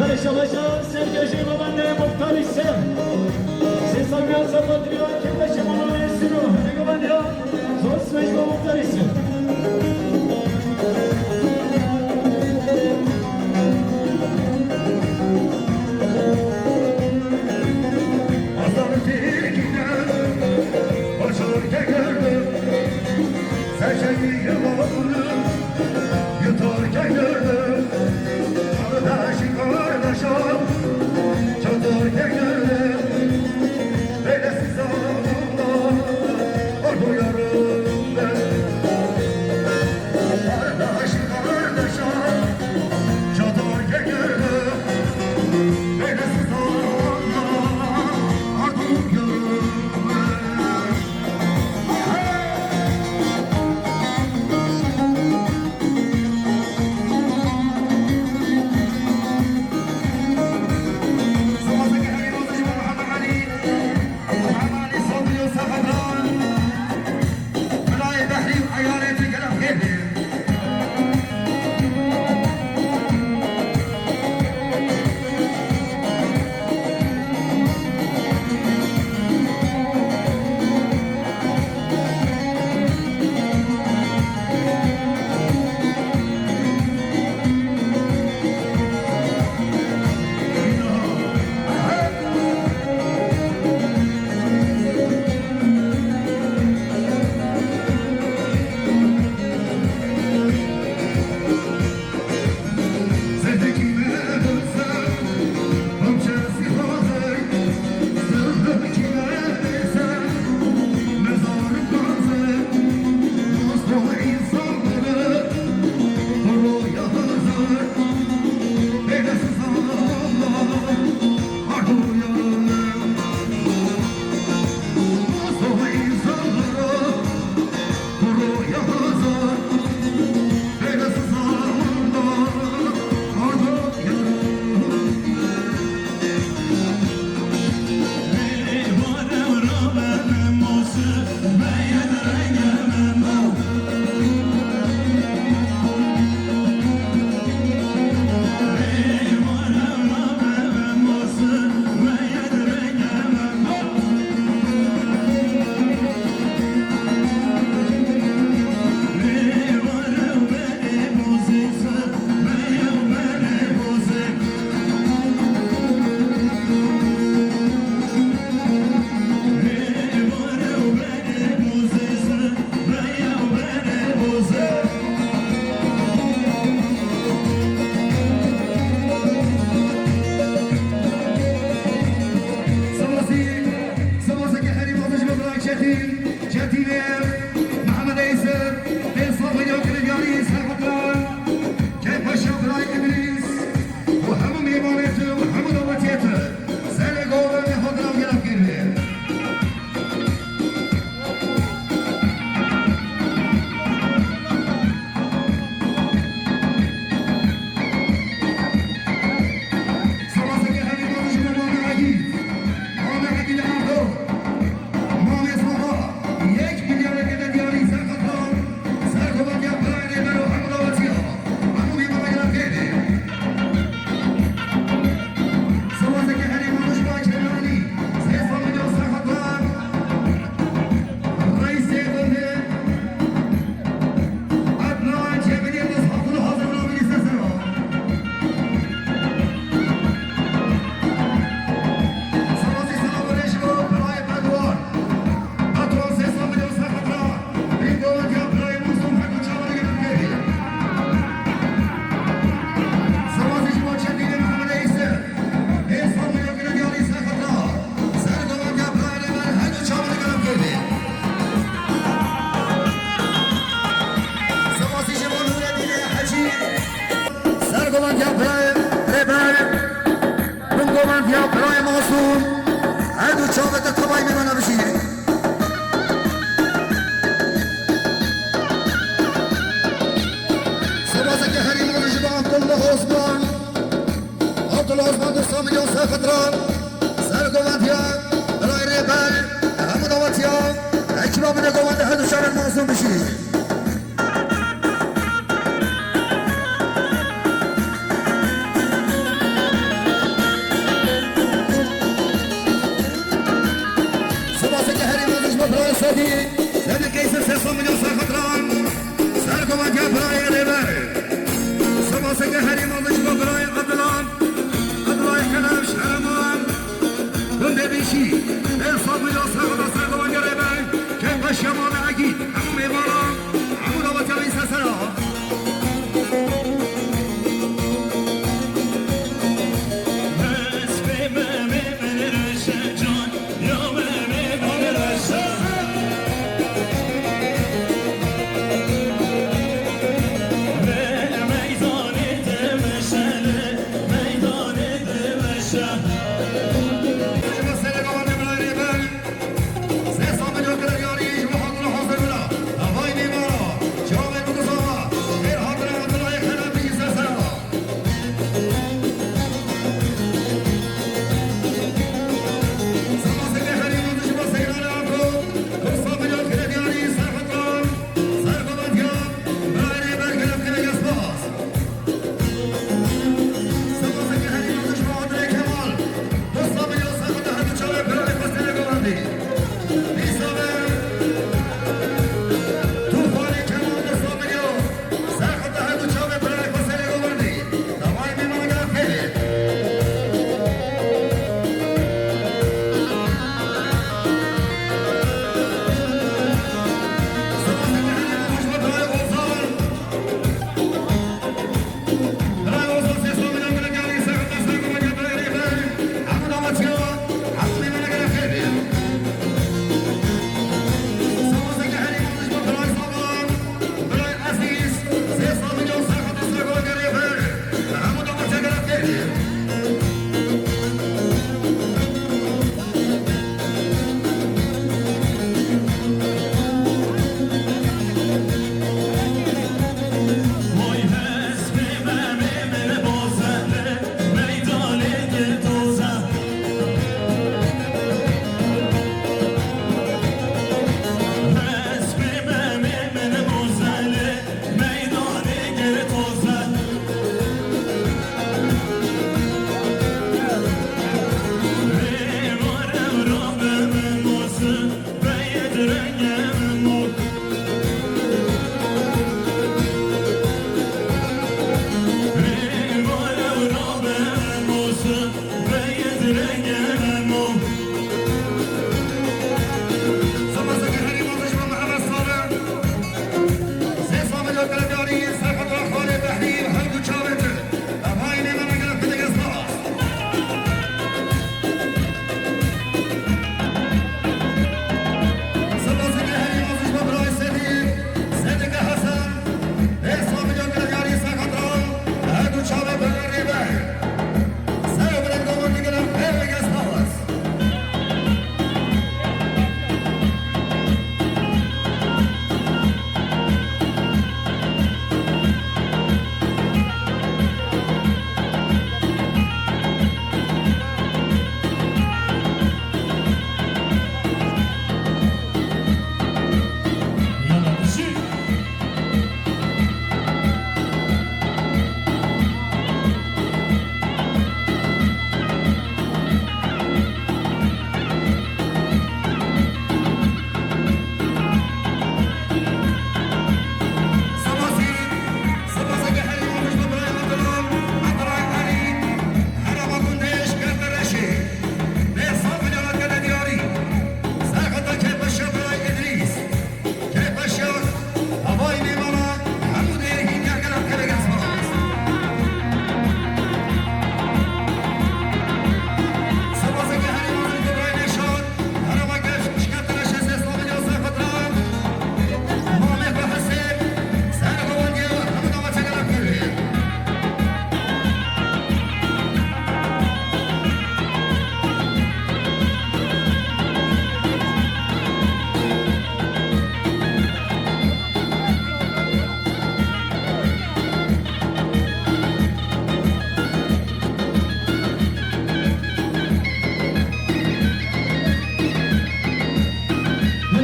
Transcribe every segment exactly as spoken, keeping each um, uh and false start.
Belê şabaşa serkêşî babendê muxtarî ser. Sê samiya ser xatirî Kêfeşê Mano Êsîno. Hemî babendê ya. Zor sibê ji bo muxtarî ser. Sivasê, sivaseke herî mezin ji bo birayê Çetîn, Çetînê, Mihemed Eyser, pênc sed milyon kirin diyarî ser xatir, keyfweşiya birayê Îdrîs û hemû mêvanê te û hemû dawetiyê te. Serê govê me hatina gelav kiriye. Sivaseke herî mezin ji bo Mamê Egîd. Mamê Egîd li Ardo. Mamê Sava. Yek milyar eke de diyarî ser xatir. Sergovendiya birayê Rêber û hemû dawetiya. Hemû mêvana gelav kiriye. Sivaseke herî mezin ji bo Çelanî. Sê sed milyon ser xatir. Reîsê gundê Adnan Cemilî Yildiz hatûn hazir navî lîste ser o. Sivasî selam û rêz ji bo birayê Bedwar. Patron sê sed milyon ser xatir. Bîngoviya birayê Mûsûm her du çavan eke bikevî. Sivasî ji bo Çetînê Mihemed Eyser. Pênc sed milyon kirin diyarî ser xatir. Sergovendiya birayê Rêber her du çavan eke bikevî. Sivasî ji bo Nûredînê Hecî. Sergovendiya birayê Rêber, bingovendiya birayê Masûm, her du çavê te tevayî mêvana bijî. Sivaseke herî mezin ji bo Abdullah Osman. Abdullah Osman du sed milyon ser xatir. Sergovendiya birayê Rêber, hemû dawetiya. Ekîb Sedî, sedî Qeyser sê sed milyon serxetran, serkova gel birayê rêber. Sibaseke herî mezin ji bo birayê Edlan, Edlay Xelef Şehreman, gundê Bîşî, sê sed milyon serxetran, serkova gel rêber, kê beşe mala Egîd, hemû mêvana, hemû dawetiya wî ser sera.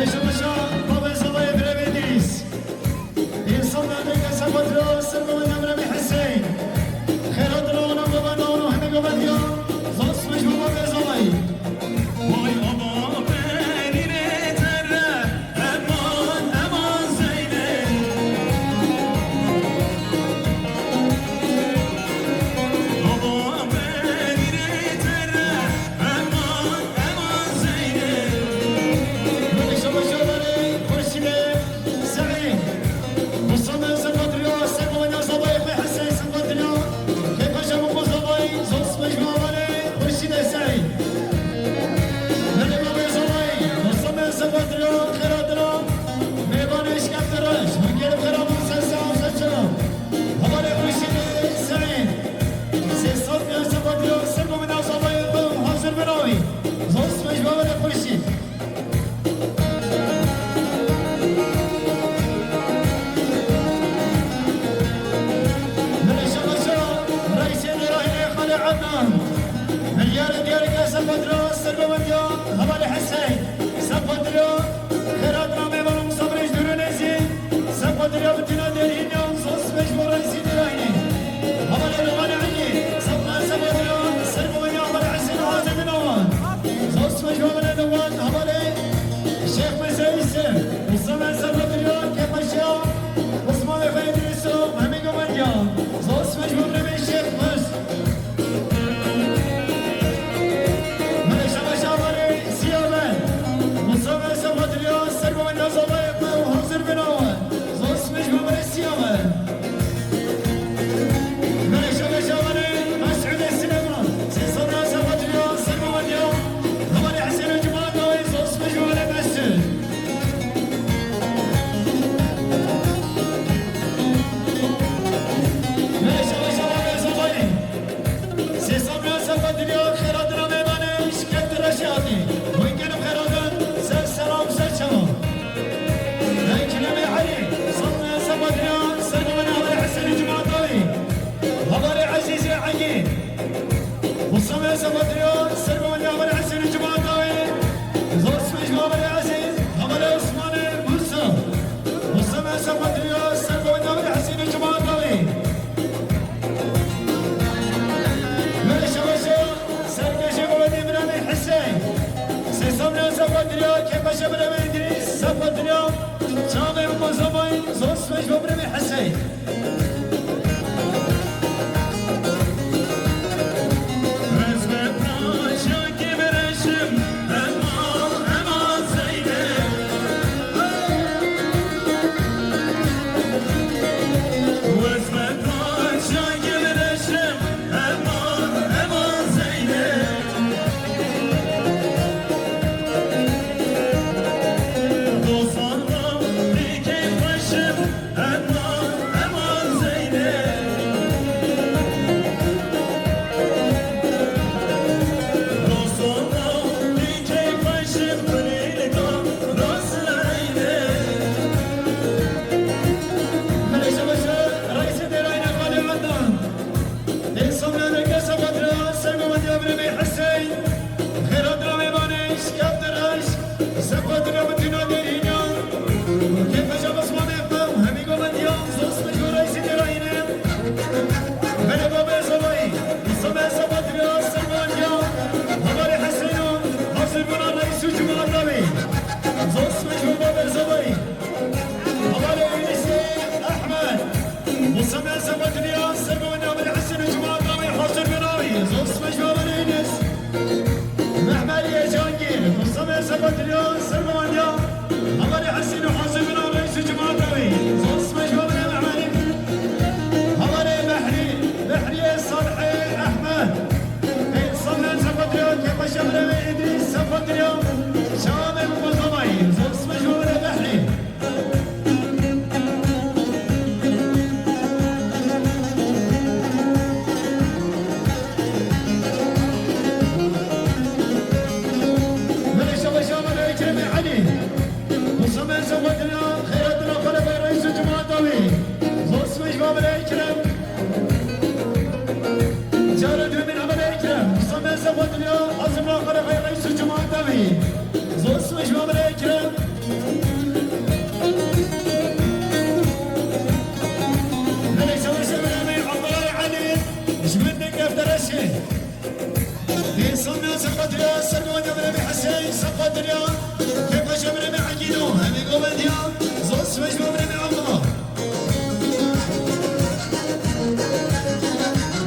Hêşa meşa, babê Zelayê birevê Dîs. Însan derdê kese xwe dira, ser bi wê demre bi Hüseyin. Xêra dira wana govenda wana hene govendiya, zas mecbur babê Zelayê. Vay aba benîrê tere, Kêfa şabas mame ev hemî gomendiya, zos me ji reîsê dêrayîne. Belê babê Zebayî, Musa me sefa diriya, ser gomendiya. Hevalê Hesêno, hazir bûna reîs û cemaeta wî. Zos me ji babê Zebayî. Hevalê Yunusê Ehmed. Musa me sefa diriya, ser gomendiya, hevalê Hesêno, cemaeta wî, hazir bûna wî. Zos me ji babê Yunus. Mehmeriye Cangîr, Musa me sefa diriya, ser gomendiya. Hevalê Hesîn û Hazî bûna reîs û cemaeta wî. Zos me ji babê Mehmerî. Hevalê Behrî, Behrîyê Salihê Ehmed. Ê, Musa me sefa diriya, kêfa şemirê wê Îdrîs sefa diriya. Şamê Muqozamay, zos me ji babê Behrî. Belê şabaş, şabaş, Ekremê Elî. Musa me sefa diriya, xeyratina xwe re vay reîs û cemaeta wî. Zos me ji babê Ekrem. Cara duyemîn hevalê Ekrem. Musa me sefa diriya, hazir bûna xwe re vay reîs û cemaeta wî. Zos me ji babê Ekrem. Belê şabaş, şabaş, Abdullah Elî. Ji bin deng deftereşê. Ê, Samya sefa diriya, ser gomendiya birê me Hesên sefa diriya. Kêfa şemirê me Egîno, hemî gomendiya. Zos me ji babê me Abdullah.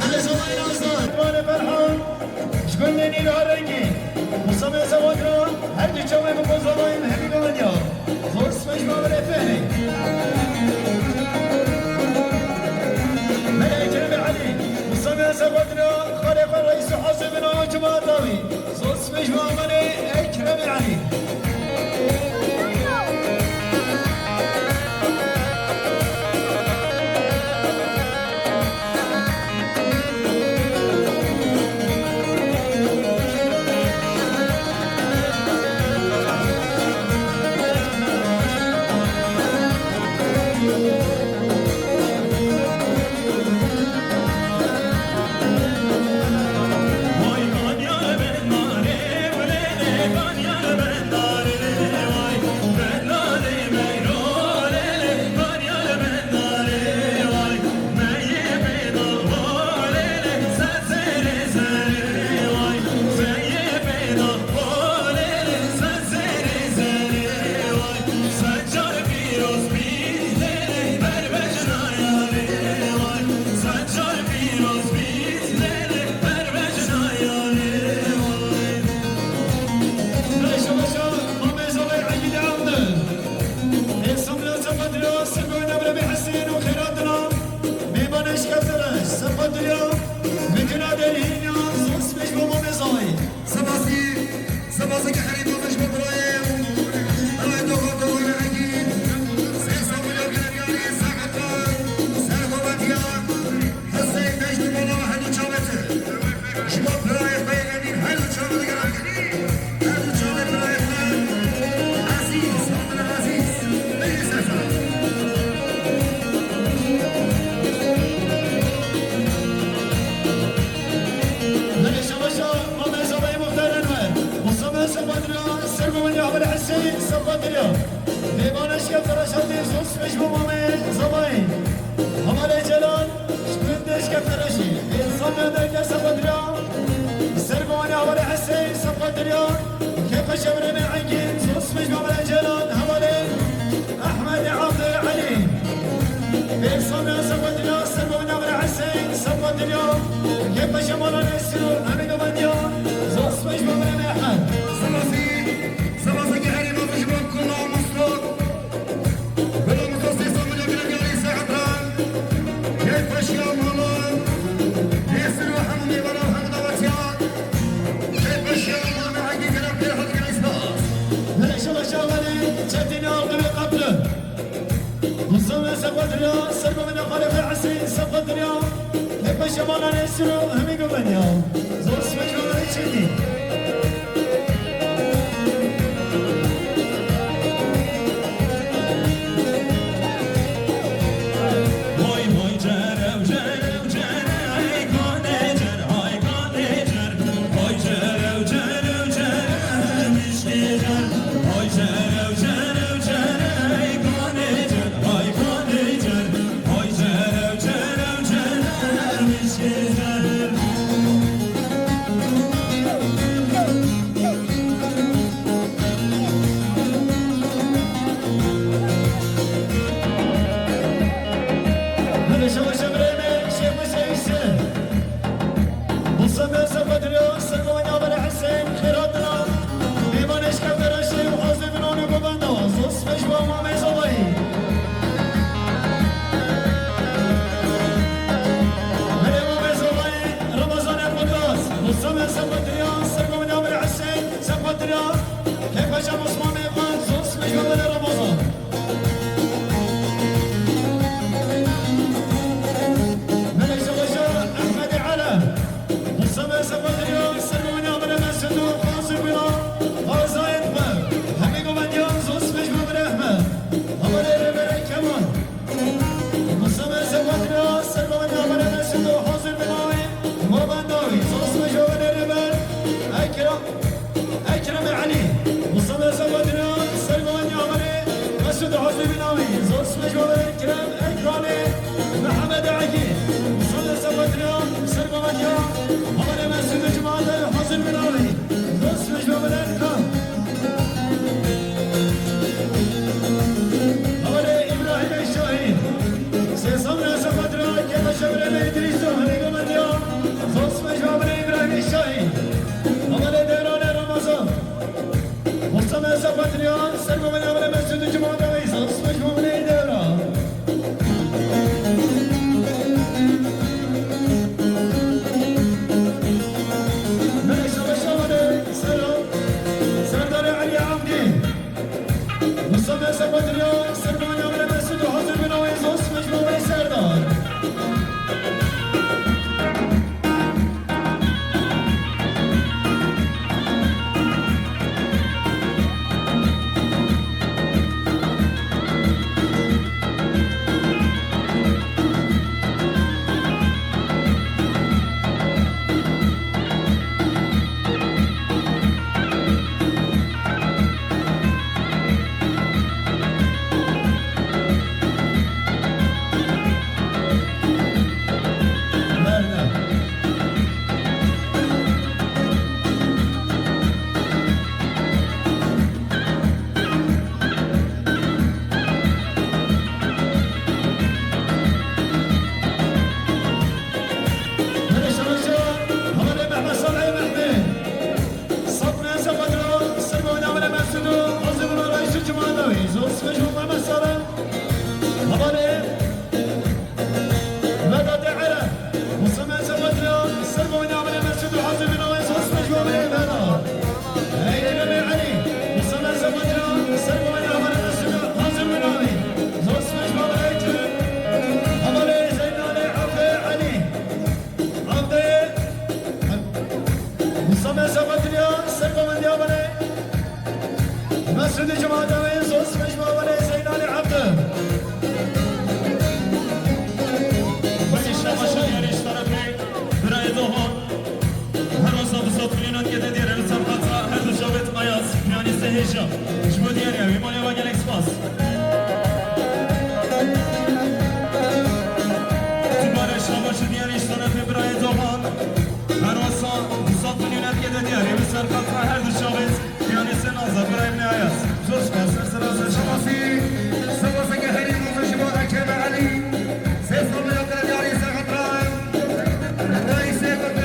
Belê Zebayî Nazar, Mane Ferhan. Ji gundê Nîra Rengî, Musa me sefa diriya, her du çavê Muqozamay hemî gomendiya. Zos me ji babê Fehmî. Belê Ekremê Elî, Musa me sefa diriya, xalê xwe reîs û Hazî bûna cemaeta wî. Zos me ji babê Ekremê Elî. Şabaşa, Mamê Zalê Egîd Evdil. Ê Samya sefa diriya, ser gomendiya birê me Hesên û xêratina. Mêvanê şikefteraş, sefa diriya. Mitîna derhîna, zos me ji bo Mamê Zalê. Sepasî, sepaseke herî mezin ji bo birayê. Birayê doxan, doxan Egîd. Sê Samya Gelebiyarî, Saetan. Ser gomendiya. Hesên Necdî Mola her du çavê te. Ji bo birayê xwe yê Emîn her du çavê te gerek. Her du çavê birayê xwe. Ezîz, Abdulazîz. Bigî ser xwe. Belê şabaşa, Mamê Zalê Muxtar Enwer. Musa me sefa diriya, ser gomendiya hevalê Hesên sefa diriya. Mêvanê şikefteraşa dê zos me ji bo Mamê Zalê. Hevalê Celal. Ji bin dêşke ferejî, ê Samya Derge sefa diriya, ser gomendiya hevalê Hesên sefa diriya, kêfa şemirê me Engîn, zos me ji bo Mele Celal, hevalê Ehmedê Abdê Elî. Ê Samya sefa diriya, ser gomendiya hevalê Hesên sefa diriya, kêfa şemala Nesîro, hemî gomendiya, zos me ji bo Mele Mehmed. Sipasî, sipaseke herî mezin ji bo Kula Muslo. Bila Musa Sêsan Bila Bila Bila Îsa Hemran. Keyfeşiya mala. Nesir û hemû mêvana û hemû dawetiya. Keyfeşiya mala Egîd Bila Bila Bila Îsa. Hele şala şavanê çetin aldı ve kaplı. Musa ve Sefa Dila, Sergo ve Nefale ve Hüseyin Sefa Dila. Keyfeşiya mala Nesir û hemî gumenya. Zor sivek ve çetin. Hazir bin Avî, zor smaç babê Kerem Ekranê, Mehmet Agi, Musa Mesa Patriya, Serba Madiya, Havalê Mesûd Cumate, hazir bin Avî, zor smaç babê Erkan. Havalê İbrahim Şahin, Sesam Mesa Patriya, Keta Şevre Medrîs, Hanigo Madiya, zor smaç babê İbrahim Şahin. Havalê Devranê Ramazan. Musa Mesa Patriya, Serba Madiya, Havalê Mesûd Cumate, zor smaç babê Devran. Nere şabaşa were Sero, Serdarê Elî Avdî. Musa Mesa Patriya, Serba Madiya, Havalê Mesûd, hazir bin Avî, zor smaç babê Serdar. Havalê Vedatê Ereb, Musa Mesa Patriya, Serba Madiya, Havalê Mesûd, hazir bin Avî, zor smaç babê Vedat. Eynî Memê Elî, Musa Mesa Patriya, Serba Madiya, Havalê Mesûd, hazir bin Avî, zor smaç babê Eynî. Havalê Zeynalê Avdê Elî, Avdê, Musa Mesa Patriya, Serba Madiya, Havalê Mesûdê Cumate, zor smaç babê Zeynalê Abdî. Wekî şabaşa diyarê ji tarafê birayê Dohan. Her wisa bi sed milyonan kete diyarê li ser xatir her du çavêt Ayaz, piyanîstê hêja. Ji bo diyariya wî malê we gelek spas. Dubare şabaşa diyarê ji tarafê birayê Dohan. Her wisa bi sed milyonan kete diyarê li ser xatir her du çavêt. Piyanîstê Nazar, birayê min Ayaz. Zor spas, ser sera ser. Şabasî, sewaseke herî mezin ji bo Ekrem Elî. Sê sed milyon kire diyarî Serhat Raim. Reîsê Kurd.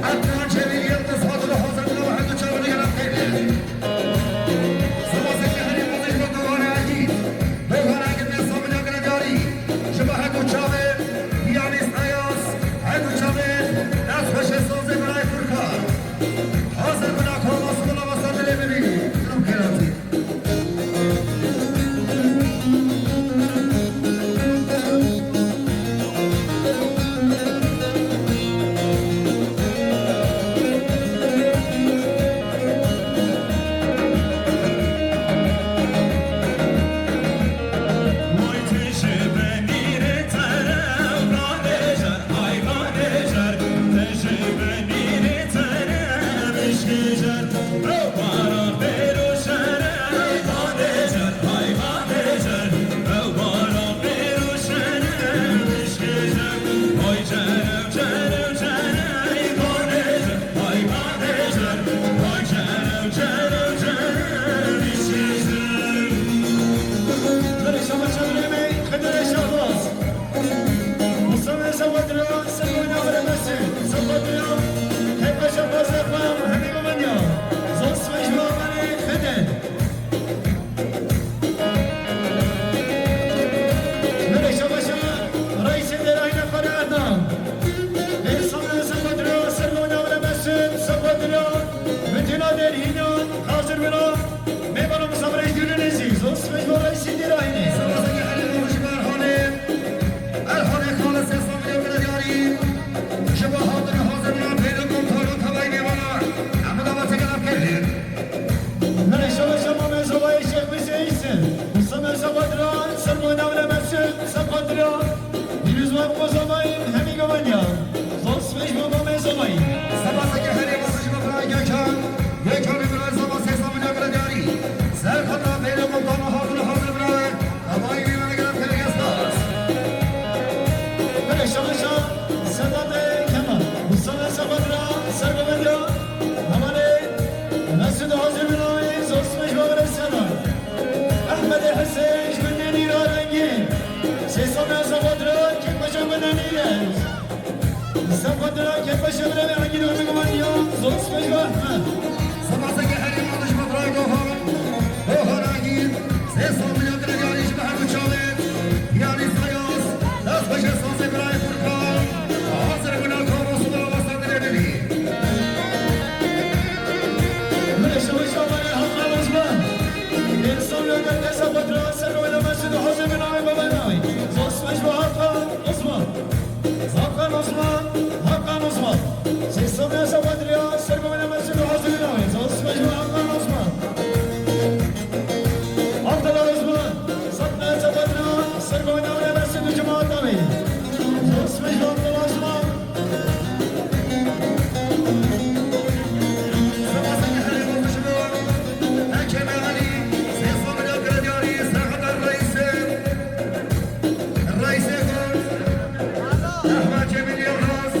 Adnan Cemîl Yildiz, hazir hazir bûne, her du çavê digere peyvê. Sewaseke herî mezin ji bo Dogan Ergîn. Dogan Ergîn, sê sed milyon kire diyarî. Ji bo her du çavê, piyanîst Ayaz, her du çavê, dest xweşê sazê birayê Furkan. Hazir bûne, kola skola wasa dilê bibî. Dilê xêratî. Musa Mesa Patriya, Serba Madiya, Havalê Mesûd, Serba Madiya, hep paşa paşa xwe, hemî Romanya. Zor smaç babê Fedel. Nere şabaşa reîsê derahîna xwe re Adnan. Ê Musa Mesa Patriya, Serba Madiya, Havalê Mesûd, Serba Madiya, Betîna derhîna, hazir bûne. Mêvana misafirê ji dûrî nêzî, zor smaç bo reîsê derahînê. Sewaseke herî mezin ji bo Erhanê. Erhanê Xalid sê sed milyon kire diyarî. Ji bo hatin hazir bûna pêro kontoro tevayî mêvana. Em bi daveteke nav kevin. Nere şabaşa Mamê Zobayê Şêx Mîzê Îsîn. Musa Mesa Patriya, Serba Madiya, Havalê Mesûd, Serba Madiya. Pîrozbahî bo Zobayî, hemî Romanya. Zor smaç bo Mamê Zobayî. Sewaseke herî mezin ji bo birayê Gökhan. Gökhanê birayê Zava sê sed milyon kire diyarî. Serheta pêro kontoro Sefadira kêfeşe birevê Egîd û Migmaniya, zor spêj ve Ehmed. Sipaseke herî mezin ji bo birayê Gohan. Gohan Egîd, sê sed milyon krediyarî ji bo her du çavê. Yanî Sayas, dest xweş e sazê birayê Furkan. Hazir bûna karo sibora wesa dilê dilî. Min şewe şamarê Hakan Osman. Êrsan Önder dest xwe dira ser wêne mescid û hazir bûna wê bebe navê. Zor spêj ve Hakan Osman. Hakan Osman, Hakan Osman. Sê sed milyon sefadiriya, ser bûna mescid û hazir bûna wê. Zor spêj ve Hakan Osman. Abdullah Osman, sed milyon sefadiriya, ser bûna wê mescid û cemaat navê. Zor spêj ve Abdullah Osman. Sipaseke herî mezin ji bo Hekîm Elî, sê sed milyon krediyarî, Serhedar Reîsê. Reîsê Kurd, Ehmed Cemîl Yildiz,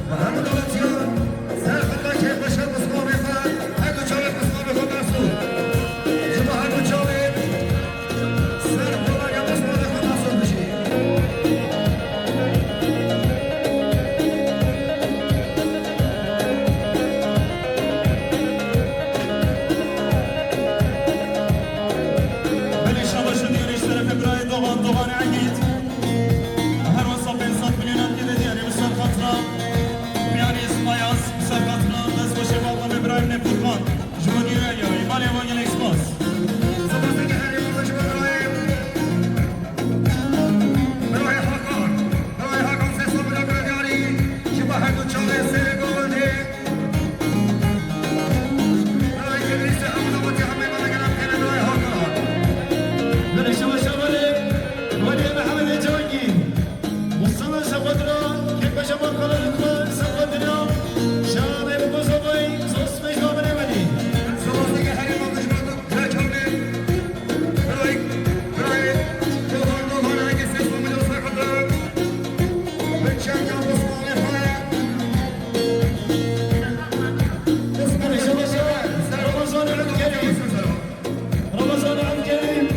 bi hemû dawetiyan, ser xeta kêfxweşe pismamê xwe, her du çavê pismamê xwe berso. Ji bo her du çavê, ser xwelaya pismamê xwe berso bijî. Belê şabaşa diyarî ji terefê birayê Doğan, Doğan Egîd. Her wesa pênc sed milyonan tê de diyarî bi ser xatira Piyanîst Ayaz, bi ser xatira dest xweşê bi Ademê birayê min ê Furkan. Ji bo diyarî ya, îmalê wan gelek spas. Sipaseke herî mezin ji bo birayê, birayê Hakan. Birayê Hakan sê sed milyon krediyarî ji bo her du çavê sêrê govendê. Belê şewe şewe lê, weliyê Mehemedê Cangî. Mustafa Sefadira, kêfxweşe Markala Lukman Sefadira, şahanê bi Kosovayê, zor spêj ve binê welî. Sipaseke herî mezin ji bo tu, Cangî. Birayê, birayê, Gohan, Gohan, herkes ses olmayacak sakatlar. Ve çemkan Osmanlı Faya. Ramazan Abdülkerim. Ramazan Abdülkerim.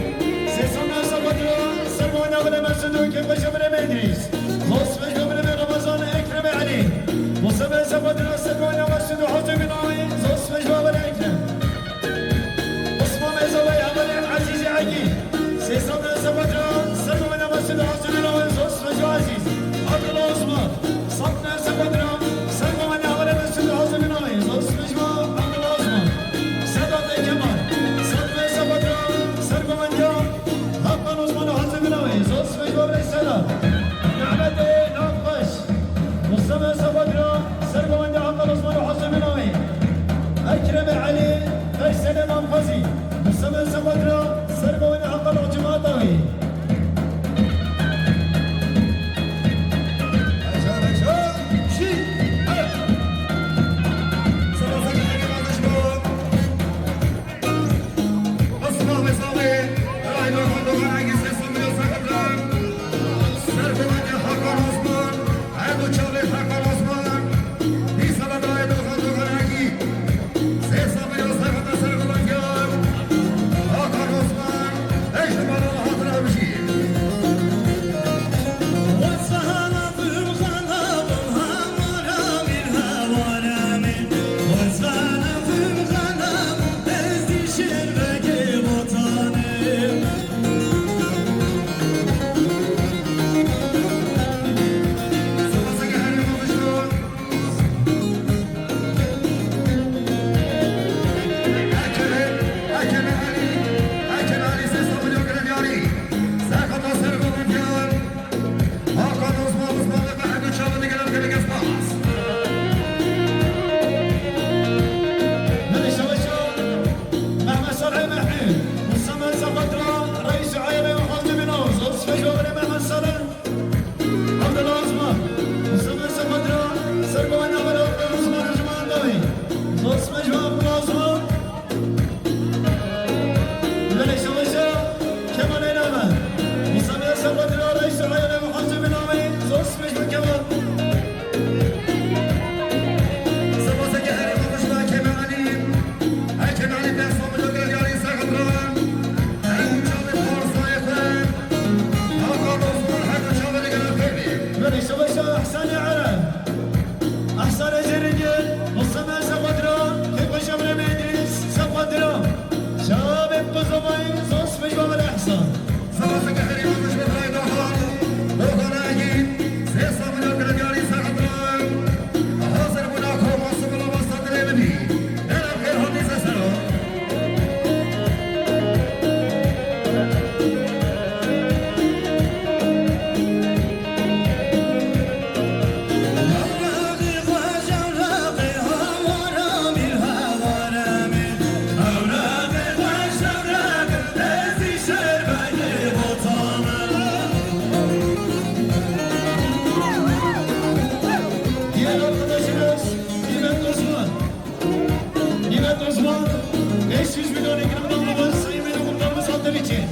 Sesana Sabadra. Sermana bile Mersudu. Kembeşe bile Medris. Zosmej bile Ramazan Ekrem Ali. Musa Sabadra. Sermana Mersudu. Hazır bin Ali. Zosmej bile Ekrem. Osman Ezalay. Havalin Aziz Agi. Sesana Sabadra. Sermana Mersudu. Hazır bin Ali. Zosmej Aziz. Abdullah Osman. Satna Sabadra. Sermana Havalin Mersudu. Hazır bin Ali. Zosmej Abdullah Osman. Sedat Kemal. Satna Sabadra. Sermana Hakan Osman Hazır bin Ali. Zosmej Sedat. Mehmet Nakbaş. Mustafa Sabadra. Sermana Hakan Osman Hazır bin Ali.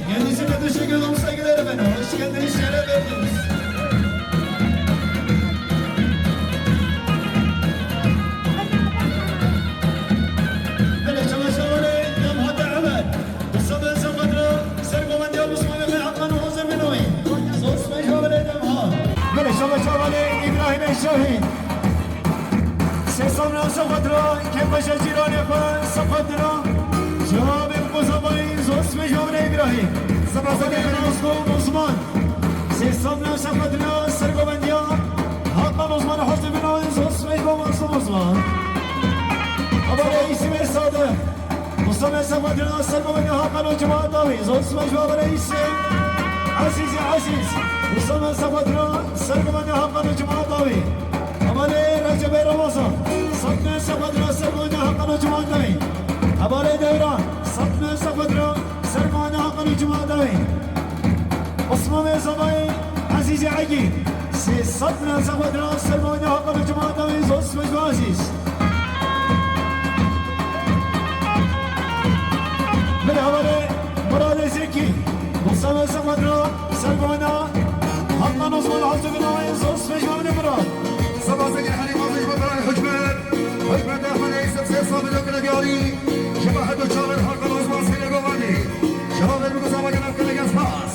Kendisine teşekkür ederim, saygılar efendim. Hoş geldiniz, şeref verdiniz. Belê, şaba şabanê Demha te Ömer. Mustafa Sefadra, sergovendiya Osmanê me Hakan Hozir Binoyî. Zor sibê ji we belê Demha. Belê, şaba şabanê Îbrahîm Şahîn. Sê sal ne Sefadra, kembeşe cîranê xwe Sefadra. Şabê Mustafa Bey, zor sibê ji we belê Îbrahîm. Sefadra Osman. Sê sal ne Sefadra, sergovendiya Hakan Osman Hozir Binoyî, zor sibê ji we Osman. Aba reîsî Mêr Sadiq. Mustafa Sefadra, sergovendiya Hakan û cemaata wî. Zor sibê ji we reîsî. Ezîzê Ezîz. Mustafa Sefadra, sergovendiya Hakan û cemaata wî. Hevalê Recepê Ramazan. Sed ne Sefadra, sergovendiya Hakan û cemaata wî. Hevalê Dewran. Sed ne Sefadra, sergovendiya Hakan û cemaata wî. Osman Mêr Sadiq, Ezîzê Egîn. Sê sed ne Sefadra, sergovendiya Hakan û cemaata wî. Zor sibê ji we Ezîz. Belê hevalê Muradê Zekî, Mustafa Sefadra, sergovendiya Hakan Osman Hozir Binoyî, zor sibê ji we Murad. Seba Zekî Helîm Aziz Batarayê Hikmet, Hikmet Ehmed Eysel sê sabit okine diyarî, ji bo hevdu çaver Hakan Osman seyre govendî. Ji bo hevdu çaver spas.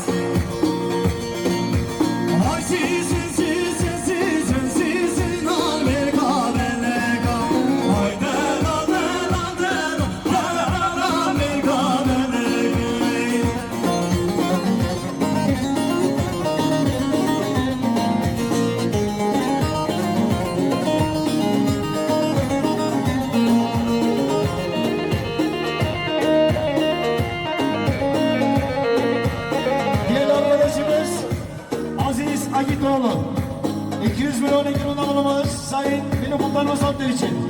Değerli arkadaşımız Aziz Akitoğlu, iki yüz milyon ekranın alımı Sayın Binokut'tan Uzak için.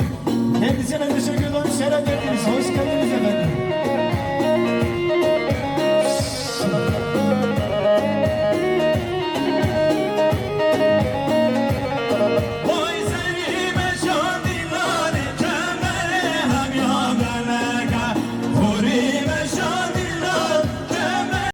Kendisine teşekkür ederim. Şeref verdiniz. Hoş geldiniz efendim.